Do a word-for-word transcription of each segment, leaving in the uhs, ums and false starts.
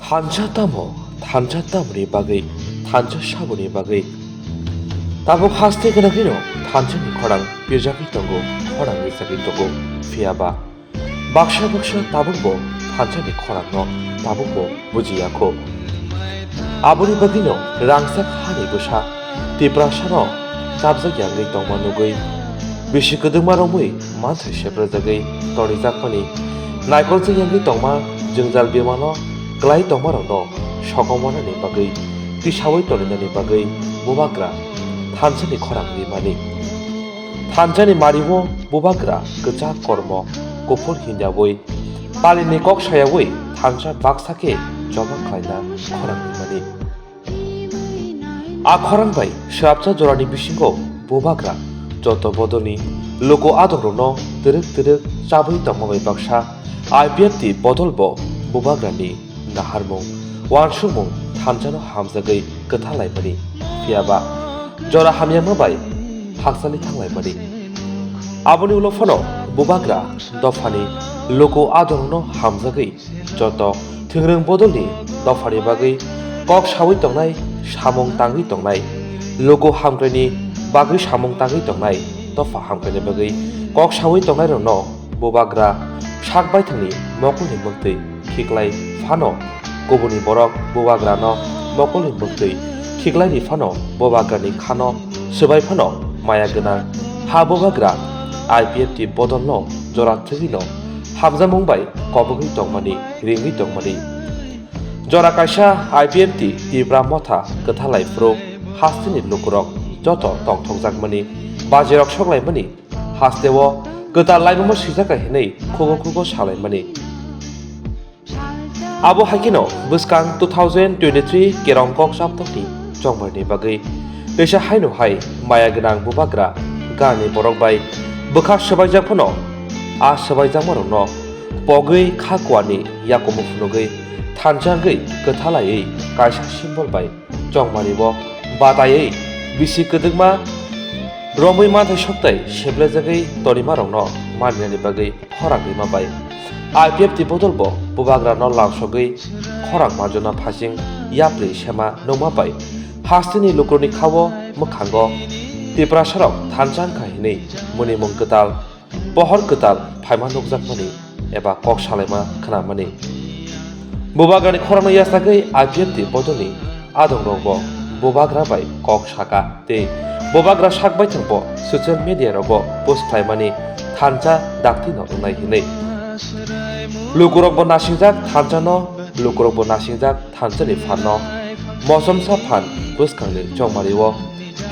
Thansa tamo, thansa tamoni bagwi, thansa saboni bagwi. Tabuk haste gwnagwino thansani khorang pirjagwi tongo, khorang rijagwi tongo, phiyaba baksa baksa tabukbo thansani khorangno tabukbo bujiya kho. Aboni bagwino rangchak hani bwsa Tiprasano chapjak yangwi tongma nugwi, bisi kwdwkma romwi manthai seprajagwi tonijakmani, naikolchak yangwi tongma jwngjal bemano klai tongmarokno sokomornani bagwi tisaui toninani bagwi bubagra thansani khorang rimani. Thansani mario bubagra kwchak kormo kuphur hinjaui palini kok sayaui thansa baksa khe joma khlaina khorang rimani. A khorang bai swrapsa jorani bisingo bubagra joto bodolni luku adongrokno twrwk twrwk chabwi tongma bai baksa I P F T bodolbo bubagrani naharmung, uansukmung thansano hamjagwi kwthalaimani, phiyaba jora hamyama bai hakchali thanglaimani. Aboni ulo phano bubagra dophani luku adongrokno hamjagwi joto thwingrwng bodolni dophani bagwi kok saui tongnai, samung tangwi tongnai, luku hamkraini bagwi samung tangwi tongnai, dopha hamkraini bagwi kok saui tongnairokno bubagra sak baithangni mokolni mwktwi khiklai phano, kubuni borok bubagrano mokolni mwktwi khiklai ri phano bubagrani khano swbai phano maya gwnang ha bubagra I P F T bodolno jora thwgwino hamjakmung bai kobogwi tongmani, ringwi tongmani. Jora kaisa I P F T Tipra Motha kwthalai phuru hasteni lukurok joto tongthokjakmani, bajirok soklaimani, hasteo kwtal laibuma swijak hai hinwi khugo khugo salaimani. Abo hai kheno bwskang two thousand twenty-three kerong kok chaptokni chongmarni bagwi teisa haino hai maya gwnang bubagra gani borok bai bwkha swbaijak phano, a swbaijakmarokno pogwi kha kuani yakumu phunugwi thansa wngwi kwthalaiwi kaisa symbol bai chongmani bo bataiwi bisi kwdwkma romwi manthai soktai seplejagwi tonimarokno manwinani bagwi khorang rima bai I P F T bodol bo bubagrano langsogwi khorang majona phasing yapri sema nungma bai hasteni lukurokni khao mwkhango Tiprasarok thansa wngkha hinwi munimung kwtal pohor kwtal phaima nukjakmani eba kok salaima khnamani. Bubagrani khorangno yachagwi I P F T bodolni adongrokbo bubagra bai kok saka tei bubagra sak baithangbo social media rogo post khlaimani thansa daktino wngnai hinwi. Lukurokbo nasingjak thansano, lukurokbo nasingjak thansani phanno, mosomsa phan bwskangni chongmario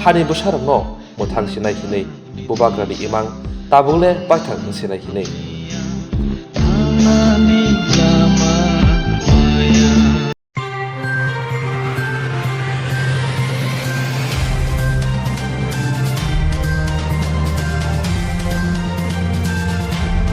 hani bwsarokno mwthang sinai hinwi bubagrani imang tabukle baithang sinai hinwi.